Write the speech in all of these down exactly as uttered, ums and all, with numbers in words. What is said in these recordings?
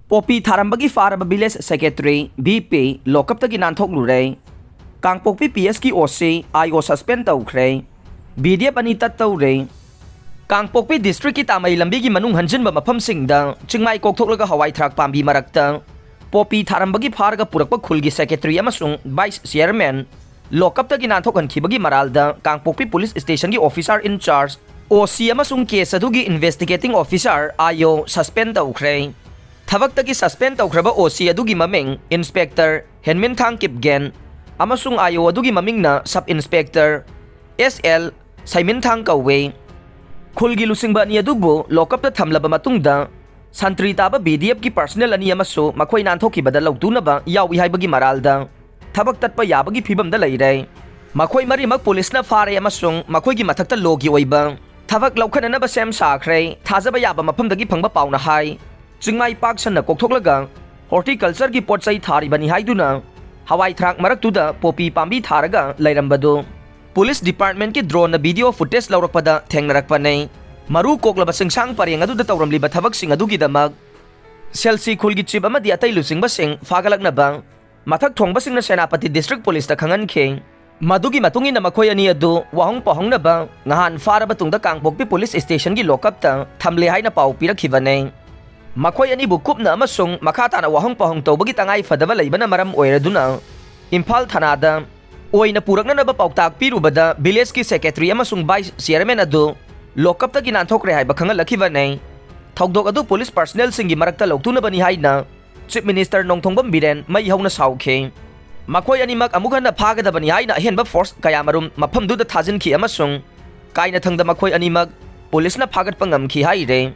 Poppy ꯊꯥꯔꯝꯕꯒꯤ ꯐꯥꯔꯕ village secretary, V P, ꯂꯣꯀꯞꯇꯒꯤ ꯅꯥꯟꯊꯣꯛꯂꯨꯔꯦ꯫ ꯀꯥꯡꯄꯣꯛꯄꯤ ꯄꯤ ꯑꯦꯁꯀꯤ ꯑꯣ ꯁꯤ, ꯑꯥꯏ ꯑꯣ suspend ꯇꯧꯈ꯭ꯔꯦ꯫ ꯚꯤ ꯗꯤ ꯑꯦꯐ ꯑꯅꯤ ꯇꯠ ꯇꯧꯔꯦ꯫ ꯀꯥꯡꯄꯣꯛꯄꯤ districtꯀꯤ ꯇꯥꯃꯩ ꯂꯝꯕꯤꯒꯤ ꯃꯅꯨꯡ ꯍꯟꯖꯤꯟꯕ ꯃꯐꯝꯁꯤꯡꯗ ꯆꯤꯡꯃꯥꯏ ꯀꯣꯛꯊꯣꯛꯂꯒ ꯍꯋꯥꯏ ꯊꯔꯥꯛ ꯄꯥꯝꯕꯤ ꯃꯔꯛꯇ ꯄꯣꯄꯤ ꯊꯥꯔꯝꯕꯒꯤ ꯐꯥꯔꯒ ꯄꯨꯔꯛꯄ ꯈꯨꯜꯒꯤ secretary ꯑꯃꯁꯨꯡ vice chairman ꯂꯣꯀꯞꯇꯒꯤ ꯅꯥꯟꯊꯣꯛꯍꯟꯈꯤꯕꯒꯤ ꯃꯔꯥꯜꯗ Kangpokpi police stationꯒꯤ officer in charge, ꯑꯣ ꯁꯤ ꯑꯃꯁꯨꯡ case ꯑꯗꯨꯒꯤ investigating officer, I O suspend ꯇꯧꯈ꯭ꯔꯦ꯫ ꯊꯕꯛꯇꯒꯤ suspend ꯇꯧꯈ꯭ꯔꯕ ꯑꯣ ꯁꯤ ꯑꯗꯨꯒꯤ ꯃꯃꯤꯡ Inspector ꯍꯦꯟꯃꯤꯟꯊꯥꯡ ꯀꯤꯞꯒꯦꯟ ꯑꯃꯁꯨꯡ ꯑꯥꯏ ꯑꯣ ꯑꯗꯨꯒꯤ ꯃꯃꯤꯡꯅ Sub Inspector ꯑꯦꯁ ꯑꯦꯜ ꯁꯩꯃꯤꯟꯊꯥꯡ ꯀꯧꯋꯦ꯫ ꯈꯨꯜꯒꯤ ꯂꯨꯆꯤꯡꯕ ꯑꯅꯤ ꯑꯗꯨꯕꯨ ꯂꯣꯀꯞꯇ ꯊꯝꯂꯕ ꯃꯇꯨꯡꯗ ꯁꯟꯇ꯭ꯔꯤ ꯇꯥꯕ ꯚꯤ ꯗꯤ ꯑꯦꯐꯀꯤ personnel ꯑꯅꯤ ꯑꯃꯁꯨ ꯃꯈꯣꯏ ꯅꯥꯟꯊꯣꯛꯈꯤꯕꯗ ꯂꯧꯇꯨꯅꯕ ꯌꯥꯎꯏ ꯍꯥꯏꯕꯒꯤ ꯃꯔꯥꯜꯗ ꯊꯕꯛ ꯇꯠꯄ ꯌꯥꯕꯒꯤ ꯐꯤꯕꯝꯗ ꯂꯩꯔꯦ꯫ ꯃꯈꯣꯏ ꯃꯔꯤꯃꯛ policeꯅ ꯐꯥꯔꯦ ꯑꯃꯁꯨꯡ ꯃꯈꯣꯏꯒꯤ ꯃꯊꯛꯇ lawꯒꯤ ꯑꯣꯏꯕ ꯊꯕꯛ ꯂꯧꯈꯠꯅꯅꯕ ꯁꯦꯝ ꯁꯥꯈ꯭ꯔꯦ꯫ ꯊꯥꯖꯕ ꯌꯥꯕ ꯃꯐꯝꯗꯒꯤ ꯐꯪꯕ ꯄꯥꯎꯅ ꯍꯥꯏ, ꯆꯤꯡꯃꯥꯏ ꯄꯥꯛ ꯁꯟꯅ ꯀꯣꯛꯊꯣꯛꯂꯒ horticultureꯒꯤ ꯄꯣꯠ ꯆꯩ ꯊꯥꯔꯤꯕꯅꯤ ꯍꯥꯏꯗꯨꯅ ꯍꯋꯥꯏ ꯊꯔꯥꯛ ꯃꯔꯛꯇꯨꯗ ꯄꯣꯄꯤ ꯄꯥꯝꯕꯤ ꯊꯥꯔꯒ ꯂꯩꯔꯝꯕꯗꯨ police departmentꯀꯤ droneꯅ video footage ꯂꯧꯔꯛꯄꯗ ꯊꯦꯡꯅꯔꯛꯄꯅꯤ꯫ ꯃꯔꯨ ꯀꯣꯛꯂꯕ ꯆꯤꯡꯁꯥꯡ ꯄꯔꯦꯡ ꯑꯗꯨꯗ ꯇꯧꯔꯝꯂꯤꯕ ꯊꯕꯛꯁꯤꯡ ꯑꯗꯨꯒꯤꯗꯃꯛ ꯁꯦꯜꯁꯤ ꯈꯨꯜꯒꯤ chief ꯑꯃꯗꯤ ꯑꯇꯩ ꯂꯨꯆꯤꯡꯕꯁꯤꯡ ꯐꯥꯒꯠꯂꯛꯅꯕ ꯃꯊꯛ ꯊꯣꯡꯕꯁꯤꯡꯅ ꯁꯦꯅꯥꯄꯇꯤ district policeꯇ ꯈꯪꯍꯟꯈꯤ꯫ ꯃꯗꯨꯒꯤ ꯃꯇꯨꯡ ꯏꯟꯅ ꯃꯈꯣꯏ ꯑꯅꯤ ꯑꯗꯨ ꯋꯥꯍꯪ ꯄꯥꯎꯍꯪꯅꯕ ꯉꯍꯥꯟ ꯐꯥꯔꯕ ꯇꯨꯡꯗ ꯀꯥꯡꯄꯣꯛꯄꯤ police stationꯒꯤ ꯂꯣꯀꯞꯇ ꯊꯝꯂꯦ ꯍꯥꯏꯅ ꯄꯥꯎ ꯄꯤꯔꯛꯈꯤꯕꯅꯤ꯫ ꯃꯈꯣꯏ ꯑꯅꯤꯕꯨ ꯀꯨꯞꯅ ꯑꯃꯁꯨꯡ ꯃꯈꯥ ꯇꯥꯅ ꯋꯥꯍꯪ ꯄꯥꯎꯍꯪ ꯇꯧꯕꯒꯤ ꯇꯉꯥꯏ ꯐꯗꯕ ꯂꯩꯕꯅ ꯃꯔꯝ ꯑꯣꯏꯔꯗꯨꯅ ꯏꯝꯐꯥꯜ ꯊꯅꯥꯗ ꯑꯣꯏꯅ ꯄꯨꯔꯛꯅꯅꯕ ꯄꯥꯎꯇꯥꯛ ꯄꯤꯔꯨꯕꯗ villageꯀꯤ secretary ꯑꯃꯁꯨꯡ vice chairman ꯑꯗꯨ ꯂꯣꯀꯞꯇꯒꯤ ꯅꯥꯟꯊꯣꯛꯈ꯭ꯔꯦ ꯍꯥꯏꯕ ꯈꯪꯍꯜꯂꯛꯈꯤꯕꯅꯤ꯫ ꯊꯧꯗꯣꯛ ꯑꯗꯨ police personnelꯁꯤꯡꯒꯤ ꯃꯔꯛꯇ ꯂꯧꯇꯨꯅꯕꯅꯤ ꯍꯥꯏꯅ chief minister ꯅꯣꯡꯊꯣꯡꯕꯝ ꯕꯤꯔꯦꯟ ꯃꯩ ꯍꯧꯅ ꯁꯥꯎꯈꯤ꯫ ꯃꯈꯣꯏ ꯑꯅꯤꯃꯛ ꯑꯃꯨꯛ ꯍꯟꯅ ꯐꯥꯒꯗꯕꯅꯤ ꯍꯥꯏꯅ ꯑꯍꯦꯟꯕ force ꯀꯌꯥꯃꯔꯨꯝ ꯃꯐꯝꯗꯨꯗ ꯊꯥꯖꯤꯟꯈꯤ ꯑꯃꯁꯨꯡ ꯀꯥꯏꯅꯊꯪꯗ ꯃꯈꯣꯏ ꯑꯅꯤꯃꯛ policeꯅ ꯐꯥꯒꯠꯄ ꯉꯝꯈꯤ ꯍꯥꯏꯔꯦ꯫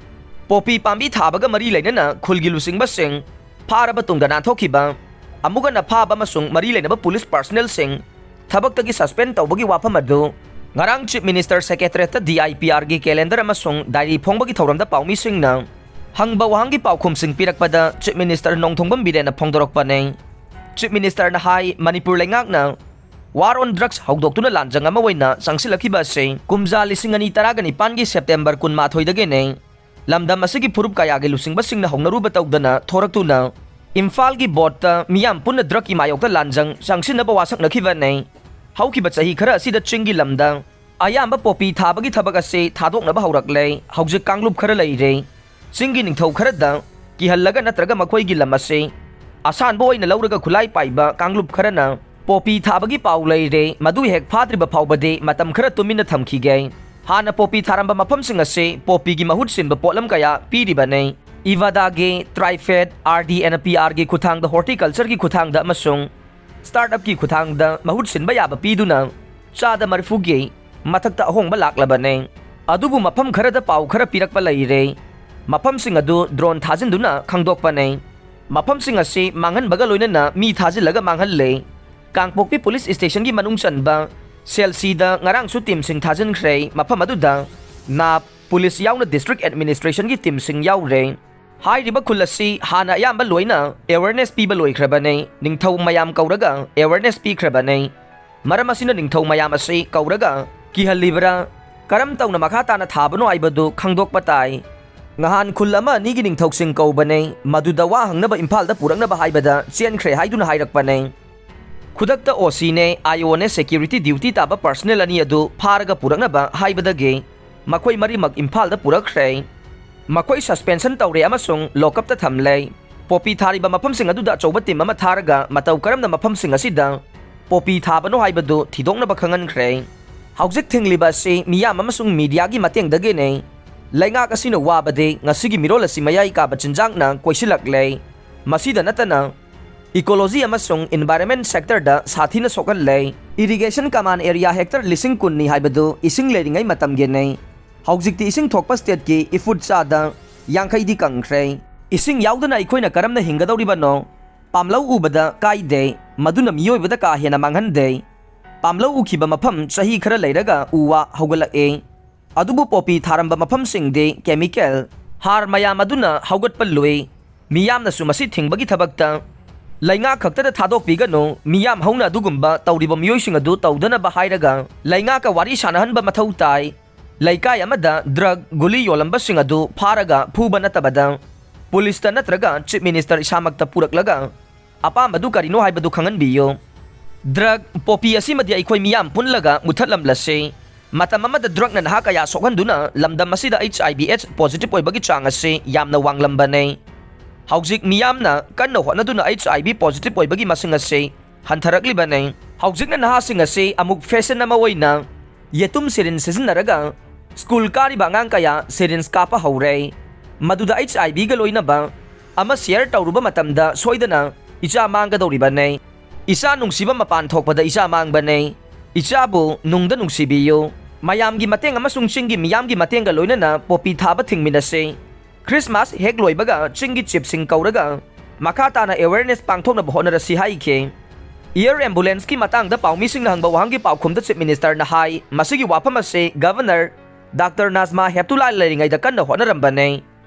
ꯄꯣꯄꯤ ꯄꯥꯝꯕꯤ ꯊꯥꯕꯒ ꯃꯔꯤ ꯂꯩꯅꯅ ꯈꯨꯜꯒꯤ ꯂꯨꯆꯤꯡꯕꯁꯤꯡ ꯐꯥꯔꯕ ꯇꯨꯡꯗ ꯅꯥꯟꯊꯣꯛꯈꯤꯕ, ꯑꯃꯨꯛ ꯍꯟꯅ ꯐꯥꯕ ꯑꯃꯁꯨꯡ ꯃꯔꯤ ꯂꯩꯅꯕ police personnelꯁꯤꯡ ꯊꯕꯛꯇꯒꯤ suspend ꯇꯧꯕꯒꯤ ꯋꯥꯐꯝ ꯑꯗꯨ ꯉꯔꯥꯡ chief minister secretariatꯇ D I P Rꯒꯤ calendar ꯑꯃꯁꯨꯡ diary ꯐꯣꯡꯕꯒꯤ ꯊꯧꯔꯝꯗ ꯄꯥꯎꯃꯤꯁꯤꯡꯅ ꯍꯪꯕ ꯋꯥꯍꯪꯒꯤ ꯄꯥꯎꯈꯨꯝꯁꯤꯡ ꯄꯤꯔꯛꯄꯗ chief minister ꯅꯣꯡꯊꯣꯡꯕꯝ ꯕꯤꯔꯦꯟꯅ ꯐꯣꯡꯗꯣꯔꯛꯄꯅꯤ꯫ Chief ministerꯅ ꯍꯥꯏ, ꯃꯅꯤꯄꯨꯔ ꯂꯩꯉꯥꯛꯅ war on drugs ꯍꯧꯗꯣꯛꯇꯨꯅ ꯂꯥꯟꯖꯪ ꯑꯃ ꯑꯣꯏꯅ ꯆꯪꯁꯤꯜꯂꯛꯈꯤꯕ ꯑꯁꯤ ꯀꯨꯝꯖꯥ ꯂꯤꯁꯤꯡ ꯑꯅꯤ ꯇꯔꯥꯒ ꯅꯤꯄꯥꯟꯒꯤ September ꯀꯨꯟꯃꯥꯊꯣꯏꯗꯒꯤꯅꯤ꯫ ꯂꯝꯗꯝ ꯑꯁꯤꯒꯤ ꯐꯨꯔꯨꯞ ꯀꯌꯥꯒꯤ ꯂꯨꯆꯤꯡꯕꯁꯤꯡꯅ ꯍꯧꯅꯔꯨꯕ ꯇꯧꯗꯅ ꯊꯣꯔꯛꯇꯨꯅ ꯏꯝꯐꯥꯜꯒꯤ ꯕꯣꯔꯗꯇ ꯃꯤꯌꯥꯝ ꯄꯨꯟꯅ ꯗ꯭ꯔꯒꯀꯤ ꯃꯥꯌꯣꯛꯇ ꯂꯥꯟꯖꯪ ꯆꯪꯁꯤꯟꯅꯕ ꯋꯥꯁꯛꯅꯈꯤꯕꯅꯤ꯫ ꯍꯧꯈꯤꯕ ꯆꯍꯤ ꯈꯔ ꯑꯁꯤꯗ ꯆꯤꯡꯒꯤ ꯂꯝꯗ ꯑꯌꯥꯝꯕ ꯄꯣꯄꯤ ꯊꯥꯕꯒꯤ ꯊꯕꯛ ꯑꯁꯤ ꯊꯥꯗꯣꯛꯅꯕ ꯍꯧꯔꯛꯂꯦ꯫ ꯍꯧꯖꯤꯛ ꯀꯥꯡꯂꯨꯞ ꯈꯔ ꯂꯩꯔꯦ꯫ ꯆꯤꯡꯒꯤ ꯅꯤꯡꯊꯧ ꯈꯔꯗ ꯀꯤꯍꯜꯂꯒ ꯅꯠꯇ꯭ꯔꯒ ꯃꯈꯣꯏꯒꯤ ꯂꯝ ꯑꯁꯤ ꯑꯁꯥꯟꯕ ꯑꯣꯏꯅ ꯂꯧꯔꯒ ꯈꯨꯠꯂꯥꯏ ꯄꯥꯏꯕ ꯀꯥꯡꯂꯨꯞ ꯈꯔꯅ ꯄꯣꯄꯤ ꯊꯥꯕꯒꯤ ꯄꯥꯎ ꯂꯩꯔꯦ꯫ ꯃꯗꯨ ꯍꯦꯛ ꯐꯥꯗ꯭ꯔꯤꯕ ꯐꯥꯎꯕꯗꯤ ꯃꯇꯝ ꯈꯔ ꯇꯨꯃꯤꯟꯅ ꯊꯝꯈꯤꯒꯦ꯫ ꯍꯥꯟꯅ ꯄꯣꯄꯤ ꯊꯥꯔꯝꯕ ꯃꯐꯝꯁꯤꯡ ꯑꯁꯤ ꯄꯣꯄꯤꯒꯤ ꯃꯍꯨꯠ ꯁꯤꯟꯕ ꯄꯣꯠꯂꯝ ꯀꯌꯥ ꯄꯤꯔꯤꯕꯅꯤ꯫ ꯏꯚꯥꯗꯥꯒꯤ ꯇ꯭ꯔꯥꯏꯐꯦꯠ, ꯑꯥꯔ ꯗꯤ ꯑꯦꯟ ꯄꯤ ꯑꯥꯔꯒꯤ ꯈꯨꯠꯊꯥꯡꯗ, ꯍꯣꯔꯇꯤꯀꯜꯆꯔꯒꯤ ꯈꯨꯠꯊꯥꯡꯗ ꯑꯃꯁꯨꯡ ꯁ꯭ꯇꯥꯔꯠ ꯑꯞꯀꯤ ꯈꯨꯠꯊꯥꯡꯗ ꯃꯍꯨꯠ ꯁꯤꯟꯕ ꯌꯥꯕ ꯄꯤꯗꯨꯅ ꯆꯥꯗ ꯃꯔꯤꯐꯨꯒꯤ ꯃꯊꯛꯇ ꯑꯍꯣꯡꯕ ꯂꯥꯛꯂꯕꯅꯤ꯫ ꯑꯗꯨꯕꯨ ꯃꯐꯝ ꯈꯔꯗ ꯄꯥꯎ ꯈꯔ ꯄꯤꯔꯛꯄ ꯂꯩꯔꯦ꯫ ꯃꯐꯝꯁꯤꯡ ꯑꯗꯨ ꯗ꯭ꯔꯣꯟ ꯊꯥꯖꯤꯟꯗꯨꯅ ꯈꯪꯗꯣꯛꯄꯅꯤ꯫ ꯃꯐꯝꯁꯤꯡ ꯑꯁꯤ ꯃꯥꯡꯍꯟꯕꯒ ꯂꯣꯏꯅꯅ ꯃꯤ ꯊꯥꯖꯤꯜꯂꯒ ꯃꯥꯡꯍꯜꯂꯦ꯫ ꯀꯥꯡꯄꯣꯛꯄꯤ ꯄꯨꯂꯤꯁ ꯁ꯭ꯇꯦꯁꯟꯒꯤ ꯃꯅꯨꯡ ꯆꯟꯕ ꯁꯦꯜꯁꯤꯗ ꯉꯔꯥꯡꯁꯨ ꯇꯤꯝꯁꯤꯡ ꯊꯥꯖꯤꯟꯈ꯭ꯔꯦ꯫ ꯃꯐꯝ ꯑꯗꯨꯗ ꯅꯥꯞ, ꯄꯨꯂꯤꯁ ꯌꯥꯎꯅ ꯗꯤꯁꯇ꯭ꯔꯤꯛ ꯑꯦꯗꯃꯤꯅꯤꯁꯇ꯭ꯔꯦꯁꯟꯒꯤ ꯇꯤꯝꯁꯤꯡ ꯌꯥꯎꯔꯦ꯫ ꯍꯥꯏꯔꯤꯕ ꯈꯨꯜ ꯑꯁꯤ ꯍꯥꯟꯅ ꯑꯌꯥꯝꯕ ꯂꯣꯏꯅ ꯑꯦꯋꯦꯔꯅꯦꯁ ꯄꯤꯕ ꯂꯣꯏꯈ꯭ꯔꯕꯅꯤ꯫ ꯅꯤꯡꯊꯧ ꯃꯌꯥꯝ ꯀꯧꯔꯒ ꯑꯦꯋꯦꯔꯅꯦꯁ ꯄꯤꯈ꯭ꯔꯕꯅꯤ꯫ ꯃꯔꯝ ꯑꯁꯤꯅ ꯅꯤꯡꯊꯧ ꯃꯌꯥꯝ ꯑꯁꯤ ꯀꯧꯔꯒ ꯀꯤꯍꯜꯂꯤꯕ꯭ꯔꯥ, ꯀꯔꯝ ꯇꯧꯅ ꯃꯈꯥ ꯇꯥꯅ ꯊꯥꯕꯅꯣ ꯍꯥꯏꯕꯗꯨ ꯈꯪꯗꯣꯛꯄ ꯇꯥꯏ꯫ ꯉꯍꯥꯟ ꯈꯨꯜ ꯑꯃ ꯑꯅꯤꯒꯤ ꯅꯤꯡꯊꯧꯁꯤꯡ ꯀꯧꯕꯅꯦ, ꯃꯗꯨꯗ ꯋꯥ ꯍꯪꯅꯕ ꯏꯝꯐꯥꯜꯗ ꯄꯨꯔꯛꯅꯕ ꯍꯥꯏꯕꯗ ꯆꯦꯟꯈ꯭ꯔꯦ ꯍꯥꯏꯗꯨꯅ ꯍꯥꯏꯔꯛꯄꯅꯦ꯫ ꯈꯨꯗꯛꯇ ꯑꯣ ꯁꯤꯅꯦ, ꯑꯥꯏ ꯑꯣꯅꯦ, ꯁꯦꯀ꯭ꯌꯨꯔꯤꯇꯤ ꯗ꯭ꯌꯨꯇꯤ ꯇꯥꯕ ꯄꯔꯁꯅꯦꯜ ꯑꯅꯤ ꯑꯗꯨ ꯐꯥꯔꯒ ꯄꯨꯔꯛꯅꯕ ꯍꯥꯏꯕꯗꯒꯤ ꯃꯈꯣꯏ ꯃꯔꯤꯃꯛ ꯏꯝꯐꯥꯜꯗ ꯄꯨꯔꯛꯈ꯭ꯔꯦ꯫ ꯃꯈꯣꯏ ꯁꯁꯄꯦꯟꯁꯟ ꯇꯧꯔꯦ ꯑꯃꯁꯨꯡ ꯂꯣꯀꯞꯇ ꯊꯝꯂꯦ꯫ ꯄꯣꯄꯤ ꯊꯥꯔꯤꯕ ꯃꯐꯝꯁꯤꯡ ꯑꯗꯨꯗ ꯑꯆꯧꯕ ꯇꯤꯝ ꯑꯃ ꯊꯥꯔꯒ ꯃꯇꯧ ꯀꯔꯝꯅ ꯃꯐꯝꯁꯤꯡ ꯑꯁꯤꯗ ꯄꯣꯄꯤ ꯊꯥꯕꯅꯣ ꯍꯥꯏꯕꯗꯨ ꯊꯤꯗꯣꯛꯅꯕ ꯈꯪꯍꯟꯈ꯭ꯔꯦ꯫ ꯍꯧꯖꯤꯛ ꯊꯤꯡꯂꯤꯕ ꯑꯁꯤ ꯃꯤꯌꯥꯝ ꯑꯃꯁꯨꯡ ꯃꯤꯗꯤꯌꯥꯒꯤ ꯃꯇꯦꯡꯗꯒꯤꯅꯤ꯫ ꯂꯩꯉꯥꯛ ꯑꯁꯤꯅ ꯋꯥꯕꯗꯤ ꯉꯁꯤꯒꯤ ꯃꯤꯔꯣꯜ ꯑꯁꯤ ꯃꯌꯥꯏ ꯀꯥꯕ ꯆꯤꯟꯖꯥꯛꯅ ꯀꯣꯏꯁꯤꯜꯂꯛꯂꯦ꯫ ꯃꯁꯤꯗ ꯅꯠꯇꯅ ꯏꯀꯣꯂꯣꯖꯤ ꯑꯃꯁꯨꯡ ꯏꯟꯚꯥꯏꯔꯟꯃꯦꯟ ꯁꯦꯛꯇꯔꯗ ꯁꯥꯊꯤꯅ ꯁꯣꯛꯍꯜꯂꯦ꯫ ꯏꯔꯤꯒꯦꯁꯟ ꯀꯃꯥꯟ ꯑꯦꯔꯤꯌꯥ ꯍꯦꯛꯇꯔ ꯂꯤꯁꯤꯡ ꯀꯨꯟꯅꯤ ꯍꯥꯏꯕꯗꯨ ꯏꯁꯤꯡ ꯂꯩꯔꯤꯉꯩ ꯃꯇꯝꯒꯤꯅꯤ꯫ ꯍꯧꯖꯤꯛꯇꯤ ꯏꯁꯤꯡ ꯊꯣꯛꯄ ꯁ꯭ꯇꯦꯠꯀꯤ ꯏꯐꯨꯠ ꯆꯥꯗ ꯌꯥꯡꯈꯩꯗꯤ ꯀꯪꯈ꯭ꯔꯦ꯫ ꯏꯁꯤꯡ ꯌꯥꯎꯗꯅ ꯑꯩꯈꯣꯏꯅ ꯀꯔꯝꯅ ꯍꯤꯡꯒꯗꯧꯔꯤꯕꯅꯣ? ꯄꯥꯝꯂꯧ ꯎꯕꯗ ꯀꯥꯏꯗꯦ, ꯃꯗꯨꯅ ꯃꯤꯑꯣꯏꯕꯗ ꯀꯥ ꯍꯦꯟꯅ ꯃꯥꯡꯍꯟꯗꯦ꯫ ꯄꯥꯝꯂꯧ ꯎꯈꯤꯕ ꯃꯐꯝ ꯆꯍꯤ ꯈꯔ ꯂꯩꯔꯒ ꯎ ꯋꯥ ꯍꯧꯒꯠꯂꯛꯑꯦ꯫ ꯑꯗꯨꯕꯨ ꯄꯣꯄꯤ ꯊꯥꯔꯝꯕ ꯃꯐꯝꯁꯤꯡꯗꯤ ꯀꯦꯃꯤꯀꯦꯜ, ꯍꯥꯔ ꯃꯌꯥꯝ ꯑꯗꯨꯅ ꯍꯧꯒꯠꯄ ꯂꯨꯏ꯫ ꯃꯤꯌꯥꯝꯅꯁꯨ ꯃꯁꯤ ꯊꯤꯡꯕꯒꯤ ꯊꯕꯛꯇ ꯂꯩꯉꯥꯛ ꯈꯛꯇꯗ ꯊꯥꯗꯣꯛꯄꯤꯒꯅꯨ, ꯃꯤꯌꯥꯝ ꯍꯧꯅ ꯑꯗꯨꯒꯨꯝꯕ ꯇꯧꯔꯤꯕ ꯃꯤꯑꯣꯏꯁꯤꯡ ꯑꯗꯨ ꯇꯧꯗꯅꯕ ꯍꯥꯏꯔꯒ ꯂꯩꯉꯥꯛꯀ ꯋꯥꯔꯤ ꯁꯥꯟꯅꯍꯟꯕ ꯃꯊꯧ ꯇꯥꯏ꯫ ꯂꯩꯀꯥꯏ ꯑꯃꯗ ꯗ꯭ꯔꯒ ꯒꯨꯂꯤ ꯌꯣꯜꯂꯝꯕꯁꯤꯡ ꯑꯗꯨ ꯐꯥꯔꯒ ꯐꯨꯕ ꯅꯠꯇꯕꯗ ꯄꯨꯂꯤꯁꯇ ꯅꯠꯇ꯭ꯔꯒ ꯆꯤꯐ ꯃꯤꯅꯤꯁꯇꯔ ꯏꯁꯥꯃꯛꯇ ꯄꯨꯔꯛꯂꯒ ꯑꯄꯥꯝꯕꯗꯨ ꯀꯔꯤꯅꯣ ꯍꯥꯏꯕꯗꯨ ꯈꯪꯍꯟꯕꯤꯌꯨ꯫ ꯗ꯭ꯔꯒ ꯄꯣꯄꯤ ꯑꯁꯤꯃꯗꯤ ꯑꯩꯈꯣꯏ ꯃꯤꯌꯥꯝ ꯄꯨꯜꯂꯒ ꯃꯨꯊꯠꯂꯝꯂꯁꯤ꯫ ꯃꯇꯝ ꯑꯃꯗ ꯗ꯭ꯔꯒꯅ ꯅꯍꯥ ꯀꯌꯥ ꯁꯣꯛꯍꯟꯗꯨꯅ ꯂꯝꯗꯝ ꯑꯁꯤꯗ ꯑꯩꯆ ꯑꯥꯏ ꯚꯤ ꯑꯦꯗꯁ ꯄꯣꯖꯤꯇꯤꯚ ꯑꯣꯏꯕꯒꯤ ꯆꯥꯡ ꯑꯁꯤ ꯌꯥꯝꯅ ꯋꯥꯡꯂꯝꯕꯅꯤ꯫ ꯍꯧꯖꯤꯛ ꯃꯤꯌꯥꯝꯅ ꯀꯟꯅ ꯍꯣꯠꯅꯗꯨꯅ ꯑꯩꯆ ꯑꯥꯏ ꯚꯤ ꯄꯣꯖꯤꯇꯤꯚ ꯑꯣꯏꯕꯒꯤ ꯃꯁꯤꯡ ꯑꯁꯤ ꯍꯟꯊꯔꯛꯂꯤꯕꯅꯤ꯫ ꯍꯧꯖꯤꯛꯅ ꯅꯍꯥꯁꯤꯡ ꯑꯁꯤ ꯑꯃꯨꯛ ꯐꯦꯁꯟ ꯑꯃ ꯑꯣꯏꯅ ꯌꯦꯇꯨꯝ ꯁꯤꯔꯤꯟ ꯁꯤꯖꯤꯟꯅꯔꯒ ꯁ꯭ꯀꯨꯜ ꯀꯥꯔꯤꯕ ꯑꯉꯥꯡ ꯀꯌꯥ ꯁꯤꯔꯤꯟꯁ ꯀꯥꯞꯄ ꯍꯧꯔꯦ꯫ ꯃꯗꯨꯗ ꯑꯩꯆ ꯑꯥꯏ ꯚꯤꯒ ꯂꯣꯏꯅꯕ ꯑꯃ ꯁꯤꯌꯔ ꯇꯧꯔꯨꯕ ꯃꯇꯝꯗ ꯁꯣꯏꯗꯅ ꯏꯆꯥ ꯃꯥꯡꯒꯗꯧꯔꯤꯕꯅꯤ꯫ ꯏꯆꯥ ꯅꯨꯡꯁꯤꯕ ꯃꯄꯥꯟ ꯊꯣꯛꯄꯗ ꯏꯆꯥ ꯃꯥꯡꯕꯅꯤ꯫ ꯏꯆꯥꯕꯨ ꯅꯨꯡꯗ ꯅꯨꯡꯁꯤꯕꯤꯌꯨ꯫ ꯃꯌꯥꯝꯒꯤ ꯃꯇꯦꯡ ꯑꯃꯁꯨꯡ ꯆꯤꯡꯒꯤ ꯃꯤꯌꯥꯝꯒꯤ ꯃꯇꯦꯡꯒ ꯂꯣꯏꯅꯅ ꯄꯣꯄꯤ ꯊꯥꯕ ꯊꯤꯡꯃꯤꯟꯅꯁꯤ꯫ ꯈ꯭ꯔꯤꯁꯃꯥꯁ ꯍꯦꯛ ꯂꯣꯏꯕꯒ ꯆꯤꯡꯒꯤ ꯆꯤꯞꯁꯤꯡ ꯀꯧꯔꯒ ꯃꯈꯥ ꯇꯥꯅ ꯑꯦꯋꯦꯔꯅꯦꯁ ꯄꯥꯡꯊꯣꯛꯅꯕ ꯍꯣꯠꯅꯔꯁꯤ ꯍꯥꯏꯈꯤ꯫ ꯑꯦꯌꯔ ꯑꯦꯝꯕꯨꯂꯦꯟꯁꯀꯤ ꯃꯇꯥꯡꯗ ꯄꯥꯎꯃꯤꯁꯤꯡꯅ ꯍꯪꯕ ꯋꯥꯍꯪꯒꯤ ꯄꯥꯎꯈꯨꯝꯗ ꯆꯤꯐ ꯃꯤꯅꯤꯁꯇꯔꯅ ꯍꯥꯏ, ꯃꯁꯤꯒꯤ ꯋꯥꯐꯝ ꯑꯁꯤ ꯒꯚꯔꯅꯔ ꯗꯥꯛꯇꯔ ꯅꯥꯖꯃꯥ ꯍꯦꯞꯇꯨꯂꯥ ꯂꯩꯔꯤꯉꯩꯗ ꯀꯟꯅ ꯍꯣꯠꯅꯔꯝꯕꯅꯤ꯫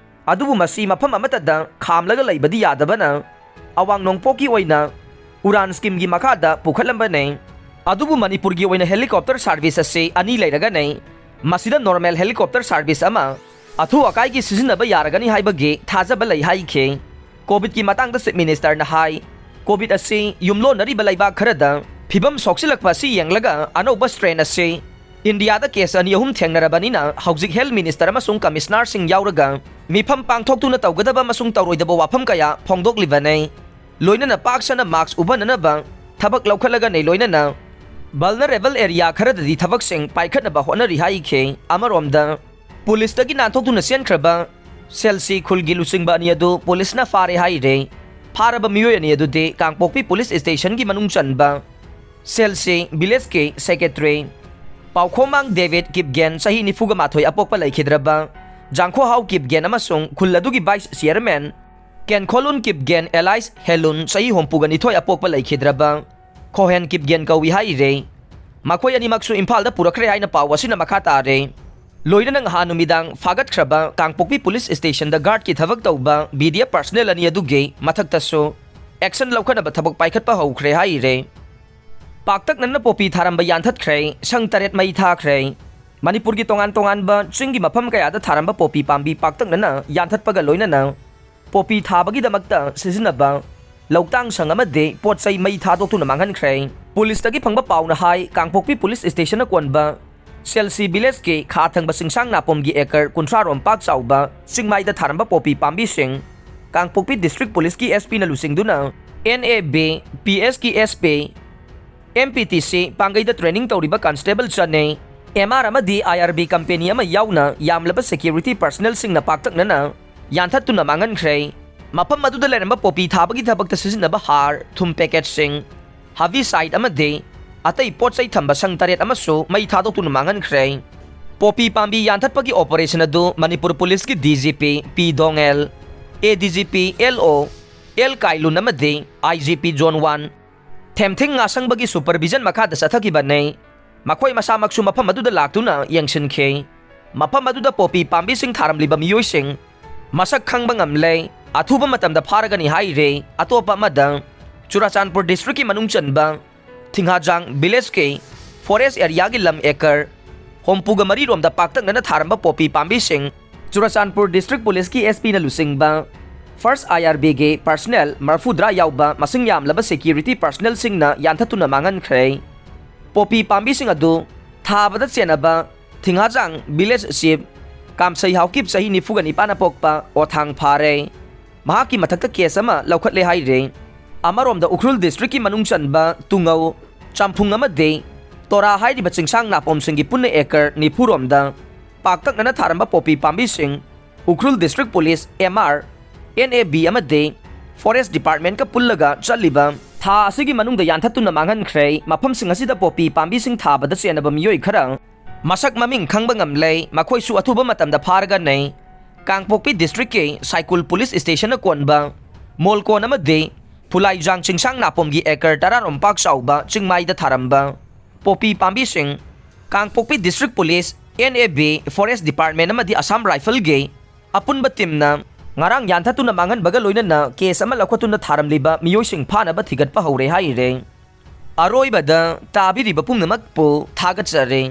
ꯑꯗꯨꯕꯨ ꯃꯁꯤ ꯃꯐꯝ ꯑꯃꯠꯇꯗ ꯈꯥꯝꯂꯒ ꯂꯩꯕꯗꯤ ꯌꯥꯗꯕꯅ ꯑꯋꯥꯡ ꯅꯣꯡꯄꯣꯛꯀꯤ ꯑꯣꯏꯅ ꯎꯔꯥꯟ ꯁ꯭ꯀꯤꯝꯒꯤ ꯃꯈꯥꯗ ꯄꯨꯈꯠꯂꯝꯕꯅꯤ꯫ ꯑꯗꯨꯕꯨ ꯃꯅꯤꯄꯨꯔꯒꯤ ꯑꯣꯏꯅ ꯍꯦꯂꯤꯀꯣꯞꯇꯔ ꯁꯥꯔꯚꯤꯁ ꯑꯁꯤ ꯑꯅꯤ ꯂꯩꯔꯒꯅꯤ꯫ ꯃꯁꯤꯗ ꯅꯣꯔꯃꯦꯜ ꯍꯦꯂꯤꯀꯣꯞꯇꯔ ꯁꯥꯔꯚꯤꯁ ꯑꯃ ꯑꯊꯨ ꯑꯀꯥꯏꯒꯤ ꯁꯤꯖꯤꯟꯅꯕ ꯌꯥꯔꯒꯅꯤ ꯍꯥꯏꯕꯒꯤ ꯊꯥꯖꯕ ꯂꯩ ꯍꯥꯏꯈꯤ꯫ ꯀꯣꯚꯤꯗꯀꯤ ꯃꯇꯥꯡꯗ ꯆꯤꯐ ꯃꯤꯅꯤꯁꯇꯔꯅ ꯍꯥꯏ, ꯀꯣꯚꯤꯗ ꯑꯁꯤ ꯌꯨꯝꯂꯣꯟꯅꯔꯤꯕ ꯂꯩꯕꯥꯛ ꯈꯔꯗ ꯐꯤꯕꯝ ꯁꯣꯛꯆꯤꯜꯂꯛꯄ ꯑꯁꯤ ꯌꯦꯡꯂꯒ ꯑꯅꯧꯕ ꯁ꯭ꯇ꯭ꯔꯦꯟ ꯑꯁꯤ ꯏꯟꯗꯤꯌꯥꯗ ꯀꯦꯁ ꯑꯅꯤ ꯑꯍꯨꯝ ꯊꯦꯡꯅꯔꯕꯅꯤꯅ ꯍꯧꯖꯤꯛ ꯍꯦꯜꯊ ꯃꯤꯅꯤꯁꯇꯔ ꯑꯃꯁꯨꯡ ꯀꯃꯤꯁꯅꯔꯁꯤꯡ ꯌꯥꯎꯔꯒ ꯃꯤꯐꯝ ꯄꯥꯡꯊꯣꯛꯇꯨꯅ ꯇꯧꯒꯗꯕ ꯑꯃꯁꯨꯡ ꯇꯧꯔꯣꯏꯗꯕ ꯋꯥꯐꯝ ꯀꯌꯥ ꯐꯣꯡꯗꯣꯛꯂꯤꯕꯅꯤ꯫ ꯂꯣꯏꯅꯅ ꯄꯥꯛ ꯁꯟꯅ ꯃꯥꯁꯛ ꯎꯞꯍꯟꯅꯅꯕ ꯊꯕꯛ ꯂꯧꯈꯠꯂꯒꯅꯤ, ꯂꯣꯏꯅꯅ ꯚꯜꯅꯔꯦꯕꯜ ꯑꯦꯔꯤꯌꯥ ꯈꯔꯗꯗꯤ ꯊꯕꯛꯁꯤꯡ ꯄꯥꯏꯈꯠꯅꯕ ꯍꯣꯠꯅꯔꯤ ꯍꯥꯏꯈꯤ꯫ ꯑꯃꯔꯣꯝꯗ, ꯄꯨꯂꯤꯁꯇꯒꯤ ꯅꯥꯟꯊꯣꯛꯇꯨꯅ ꯆꯦꯟꯈ꯭ꯔꯕ ꯁꯦꯜꯁꯤ ꯈꯨꯜꯒꯤ ꯂꯨꯆꯤꯡꯕ ꯑꯅꯤ ꯑꯗꯨ ꯄꯨꯂꯤꯁꯅ ꯐꯥꯔꯦ ꯍꯥꯏꯔꯦ꯫ ꯐꯥꯔꯕ ꯃꯤꯑꯣꯏ ꯑꯅꯤ ꯑꯗꯨꯗꯤ ꯀꯥꯡꯄꯣꯛꯄꯤ ꯄꯨꯂꯤꯁ ꯁ꯭ꯇꯦꯁꯟꯒꯤ ꯃꯅꯨꯡ ꯆꯟꯕ ꯁꯦꯜꯁꯤ ꯚꯤꯂꯦꯖꯀꯤ ꯁꯦꯀ꯭ꯔꯦꯇꯔꯤ ꯄꯥꯎꯈꯣꯃꯥꯡ ꯗꯦꯕꯤꯠ ꯀꯤꯞꯒꯦꯟ, ꯆꯍꯤ ꯅꯤꯐꯨꯒ ꯃꯥꯊꯣꯏ ꯑꯄꯣꯛꯄ ꯂꯩꯈꯤꯗ꯭ꯔꯕ, ꯖꯥꯡꯈꯣꯍꯥꯎ ꯀꯤꯞꯒꯦꯟ ꯑꯃꯁꯨꯡ ꯈꯨꯜ ꯑꯗꯨꯒꯤ ꯚꯥꯏꯁ ꯆꯤꯌꯔꯃꯦꯟ ꯀꯦꯟꯈꯣꯂꯨꯟ ꯀꯤꯞꯒꯦꯟ ꯑꯦꯂꯥꯏꯁ ꯍꯦꯂꯨꯟ, ꯆꯍꯤ ꯍꯨꯝꯐꯨꯒ ꯅꯤꯊꯣꯏ ꯑꯄꯣꯛꯄ ꯂꯩꯈꯤꯗ꯭ꯔꯕ, ꯈꯣꯍꯦꯟ ꯀꯤꯞꯒꯦꯟ ꯀꯧꯏ ꯍꯥꯏꯔꯦ꯫ ꯃꯈꯣꯏ ꯑꯅꯤꯃꯛꯁꯨ ꯏꯝꯐꯥꯜꯗ ꯄꯨꯔꯛꯈ꯭ꯔꯦ ꯍꯥꯏꯅ ꯄꯥꯎ ꯑꯁꯤꯅ ꯃꯈꯥ ꯇꯥꯔꯦ꯫ ꯂꯣꯏꯅꯅ ꯉꯍꯥꯟ ꯅꯨꯃꯤꯗꯥꯡ ꯐꯥꯒꯠꯈ꯭ꯔꯕ ꯀꯥꯡꯄꯣꯛꯄꯤ ꯄꯨꯂꯤꯁ ꯁ꯭ꯇꯦꯁꯟꯗ ꯒꯥꯔꯗꯀꯤ ꯊꯕꯛ ꯇꯧꯕ ꯕꯤ ꯗꯤ ꯑꯦꯐ ꯄꯔꯁꯅꯦꯜ ꯑꯅꯤ ꯑꯗꯨꯒꯤ ꯃꯊꯛꯇꯁꯨ ꯑꯦꯛꯁꯟ ꯂꯧꯈꯠꯅꯕ ꯊꯕꯛ ꯄꯥꯏꯈꯠꯄ ꯍꯧꯈ꯭ꯔꯦ ꯍꯥꯏꯔꯦ꯫ ꯄꯥꯛꯇꯛꯅꯅ ꯄꯣꯄꯤ ꯊꯥꯔꯝꯕ ꯌꯥꯟꯊꯠꯈ꯭ꯔꯦ, ꯁꯪ ꯇꯔꯦꯠ ꯃꯩ ꯊꯥꯈ꯭ꯔꯦ꯫ ꯃꯅꯤꯄꯨꯔꯒꯤ ꯇꯣꯉꯥꯟ ꯇꯣꯉꯥꯟꯕ ꯆꯤꯡꯒꯤ ꯃꯐꯝ ꯀꯌꯥꯗ ꯊꯥꯔꯝꯕ ꯄꯣꯄꯤ ꯄꯥꯝꯕꯤ ꯄꯥꯛꯇꯛꯅꯅ ꯌꯥꯟꯊꯠꯄꯒ ꯂꯣꯏꯅꯅ ꯄꯣꯄꯤ ꯊꯥꯕꯒꯤꯗꯃꯛꯇ ꯁꯤꯖꯤꯟꯅꯕ ꯂꯧꯇꯥꯡ ꯁꯪ ꯑꯃꯗꯤ ꯄꯣꯠ ꯆꯩ ꯃꯩ ꯊꯥꯗꯣꯛꯇꯨꯅ ꯃꯥꯡꯍꯟꯈ꯭ꯔꯦ꯫ ꯄꯨꯂꯤꯁꯇꯒꯤ ꯐꯪꯕ ꯄꯥꯎꯅ ꯍꯥꯏ, ꯀꯥꯡꯄꯣꯛꯄꯤ ꯄꯨꯂꯤꯁ ꯁ꯭ꯇꯦꯁꯟꯅ ꯀꯣꯟꯕ ꯁꯦꯜꯁꯤ ꯚꯤꯂꯦꯖꯀꯤ ꯈꯥ ꯊꯪꯕ ꯆꯤꯡꯁꯥꯡ ꯅꯥꯄꯣꯝꯒꯤ ꯑꯦꯀꯔ ꯀꯨꯟꯊ꯭ꯔꯥ ꯔꯣꯝ ꯄꯥꯛ ꯆꯥꯎꯕ ꯆꯤꯡꯃꯥꯏꯗ ꯊꯥꯔꯝꯕ ꯄꯣꯄꯤ ꯄꯥꯝꯕꯤꯁꯤꯡ ꯀꯥꯡꯄꯣꯛꯄꯤ ꯗꯤꯁꯇ꯭ꯔꯤꯛ ꯄꯨꯂꯤꯁꯀꯤ SP ꯅ ꯂꯨꯆꯤꯡꯗꯨꯅ NAB, PS ꯀꯤ SP, MPTC ꯄꯥꯡꯒꯩꯗ training ꯇꯧꯔꯤꯕ constable ꯆꯅꯤ, MR ꯑꯃꯗꯤ IRB company ꯑꯃ ꯌꯥꯎꯅ ꯌꯥꯝꯂꯕ security personnel ꯁꯤꯡꯅ ꯄꯥꯛꯇꯛꯅꯅ ꯌꯥꯟꯊꯠꯇꯨꯅ ꯃꯥꯡꯍꯟꯈ꯭ꯔꯦ꯫ ꯃꯐꯝ ꯑꯗꯨꯗ ꯂꯩꯔꯝꯕ ꯄꯣꯄꯤ ꯊꯥꯕꯒꯤ ꯊꯕꯛꯇ ꯁꯤꯖꯤꯟꯅꯕ ꯍꯥꯔ, ꯊꯨꯝ packet ꯁꯤꯡ, herbicide ꯑꯃꯗꯤ ꯑꯇꯩ ꯄꯣꯠ ꯆꯩ ꯊꯝꯕ ꯁꯪ ꯇꯔꯦꯠ ꯑꯃꯁꯨ ꯃꯩ ꯊꯥꯗꯣꯛꯇꯨꯅ ꯃꯥꯡꯍꯟꯈ꯭ꯔꯦ꯫ ꯄꯣꯄꯤ ꯄꯥꯝꯕꯤ ꯌꯥꯟꯊꯠꯄꯒꯤ operation ꯑꯗꯨ ꯃꯅꯤꯄꯨꯔ ꯄꯨꯂꯤꯁꯀꯤ DGP P ꯗꯣꯉꯦꯜ, ADGP LO L ꯀꯥꯏꯂꯨꯟ ꯑꯃꯗꯤ IGP Zone one ꯊꯦꯝꯊꯤꯡ ꯉꯥꯁꯪꯕꯒꯤ supervision ꯃꯈꯥꯗ ꯆꯠꯊꯈꯤꯕꯅꯤ꯫ ꯃꯈꯣꯏ ꯃꯁꯥꯃꯛꯁꯨ ꯃꯐꯝ ꯑꯗꯨꯗ ꯂꯥꯛꯇꯨꯅ ꯌꯦꯡꯁꯤꯟꯈꯤ꯫ ꯃꯐꯝ ꯑꯗꯨꯗ ꯄꯣꯄꯤ ꯄꯥꯝꯕꯤꯁꯤꯡ ꯊꯥꯔꯝꯂꯤꯕ ꯃꯤꯑꯣꯏꯁꯤꯡ ꯃꯁꯛ ꯈꯪꯕ ꯉꯝꯂꯦ, ꯑꯊꯨꯕ ꯃꯇꯝꯗ ꯐꯥꯔꯒꯅꯤ ꯍꯥꯏꯔꯦ꯫ ꯑꯇꯣꯞꯄ ꯑꯃꯗ, ꯆꯨꯔꯥꯆꯥꯟꯄꯨꯔ ꯗꯤꯁꯇ꯭ꯔꯤꯛꯀꯤ ꯃꯅꯨꯡ ꯆꯟꯕ ꯊꯤꯡꯍꯥꯖꯥꯡ ꯚꯤꯂꯦꯖꯀꯤ forest area ꯒꯤ ꯂꯝ ꯑꯦꯀꯔ ꯍꯨꯝꯐꯨꯒ ꯃꯔꯤ ꯔꯣꯝꯗ ꯄꯥꯛꯇꯛꯅꯅ ꯊꯥꯔꯝꯕ ꯄꯣꯄꯤ ꯄꯥꯝꯕꯤꯁꯤꯡ ꯆꯨꯔꯥꯆꯥꯟꯄꯨꯔ ꯗꯤꯁꯇ꯭ꯔꯤꯛ ꯄꯨꯂꯤꯁꯀꯤ SP ꯅ ꯂꯨꯆꯤꯡꯕ first IRB ꯒꯤ personnel ꯃꯔꯐꯨꯇꯔꯥ ꯌꯥꯎꯕ ꯃꯁꯤꯡ ꯌꯥꯝꯂꯕ security personnel ꯁꯤꯡꯅ ꯌꯥꯟꯊꯠꯇꯨꯅ ꯃꯥꯡꯍꯟꯈ꯭ꯔꯦ꯫ ꯄꯣꯄꯤ ꯄꯥꯝꯕꯤꯁꯤꯡ ꯑꯗꯨ ꯊꯥꯕꯗ ꯆꯦꯟꯅꯕ ꯊꯤꯡꯍꯥꯖꯥꯡ ꯚꯤꯂꯦꯖ ꯆꯤꯐ ꯀꯥꯝꯁꯩ ꯍꯥꯎꯀꯤꯞ, ꯆꯍꯤ ꯅꯤꯐꯨꯒ ꯅꯤꯄꯥꯟꯅ ꯄꯣꯛꯄ, ꯑꯣꯊꯥꯡ ꯐꯥꯔꯦ꯫ ꯃꯍꯥꯛꯀꯤ ꯃꯊꯛꯇ ꯀꯦꯁ ꯑꯃ ꯂꯧꯈꯠꯂꯦ ꯍꯥꯏꯔꯦ꯫ ꯑꯃꯔꯣꯝꯗ ꯎꯈ꯭ꯔꯨꯜ ꯗꯤꯁꯇ꯭ꯔꯤꯛꯀꯤ ꯃꯅꯨꯡ ꯆꯟꯕ ꯇꯨꯡꯉꯧ, ꯆꯝꯐꯨꯡ ꯑꯃꯗꯤ ꯇꯣꯔꯥ ꯍꯥꯏꯔꯤꯕ ꯆꯤꯡꯁꯥꯡ ꯅꯥꯄꯣꯝꯁꯤꯡꯒꯤ ꯄꯨꯟꯅ ꯑꯦꯀꯔ ꯅꯤꯐꯨ ꯔꯣꯝꯗ ꯄꯥꯛꯇꯛꯅꯅ ꯊꯥꯔꯝꯕ ꯄꯣꯄꯤ ꯄꯥꯝꯕꯤꯁꯤꯡ Ukhrul district police, MR, NAB ꯑꯃꯗꯤ forest department ꯀ ꯄꯨꯜꯂꯒ ꯆꯠꯂꯤꯕ ꯊꯥ ꯑꯁꯤꯒꯤ ꯃꯅꯨꯡꯗ ꯌꯥꯟꯊꯠꯇꯨꯅ ꯃꯥꯡꯍꯟꯈ꯭ꯔꯦ꯫ ꯃꯐꯝꯁꯤꯡ ꯑꯁꯤꯗ ꯄꯣꯄꯤ ꯄꯥꯝꯕꯤꯁꯤꯡ ꯊꯥꯕꯗ ꯆꯦꯟꯅꯕ ꯃꯤꯑꯣꯏ ꯈꯔ ꯃꯁꯛ ꯃꯃꯤꯡ ꯈꯪꯕ ꯉꯝꯂꯦ꯫ ꯃꯈꯣꯏꯁꯨ ꯑꯊꯨꯕ ꯃꯇꯝꯗ ꯐꯥꯔꯒꯅꯤ꯫ ꯀꯥꯡꯄꯣꯛꯄꯤ ꯗꯤꯁꯇ꯭ꯔꯤꯛꯀꯤ ꯁꯥꯏꯀꯨꯜ ꯄꯨꯂꯤꯁ ꯁ꯭ꯇꯦꯁꯟꯅ ꯀꯣꯟꯕ ꯃꯣꯜꯀꯣꯟ ꯑꯃꯗꯤ ꯐꯨꯂꯥꯏꯖꯥꯡ ꯆꯤꯡꯁꯥꯡ ꯅꯥꯄꯣꯝꯒꯤ ꯑꯦꯀꯔ ꯇꯔꯥ ꯔꯣꯝ ꯄꯥꯛ ꯆꯥꯎꯕ ꯆꯤꯡꯃꯥꯏꯗ ꯊꯥꯔꯝꯕ ꯄꯣꯄꯤ ꯄꯥꯝꯕꯤꯁꯤꯡ ꯀꯥꯡꯄꯣꯛꯄꯤ district police, NAB, forest department ꯑꯃꯗꯤ ꯑꯁꯥꯝ ꯔꯥꯏꯐꯜꯒꯤ ꯑꯄꯨꯟꯕ ꯇꯤꯝꯅ ꯉꯔꯥꯡ ꯌꯥꯟꯊꯠꯇꯨꯅ ꯃꯥꯡꯍꯟꯕꯒ ꯂꯣꯏꯅꯅ ꯀꯦꯁ ꯑꯃ ꯂꯧꯈꯠꯇꯨꯅ ꯊꯥꯔꯝꯂꯤꯕ ꯃꯤꯑꯣꯏꯁꯤꯡ ꯐꯥꯅꯕ ꯊꯤꯒꯠꯄ ꯍꯧꯔꯦ ꯍꯥꯏꯔꯦ꯫ ꯑꯔꯣꯏꯕꯗ ꯇꯥꯕꯤꯔꯤꯕ ꯄꯨꯝꯅꯃꯛꯄꯨ ꯊꯥꯒꯠꯆꯔꯤ꯫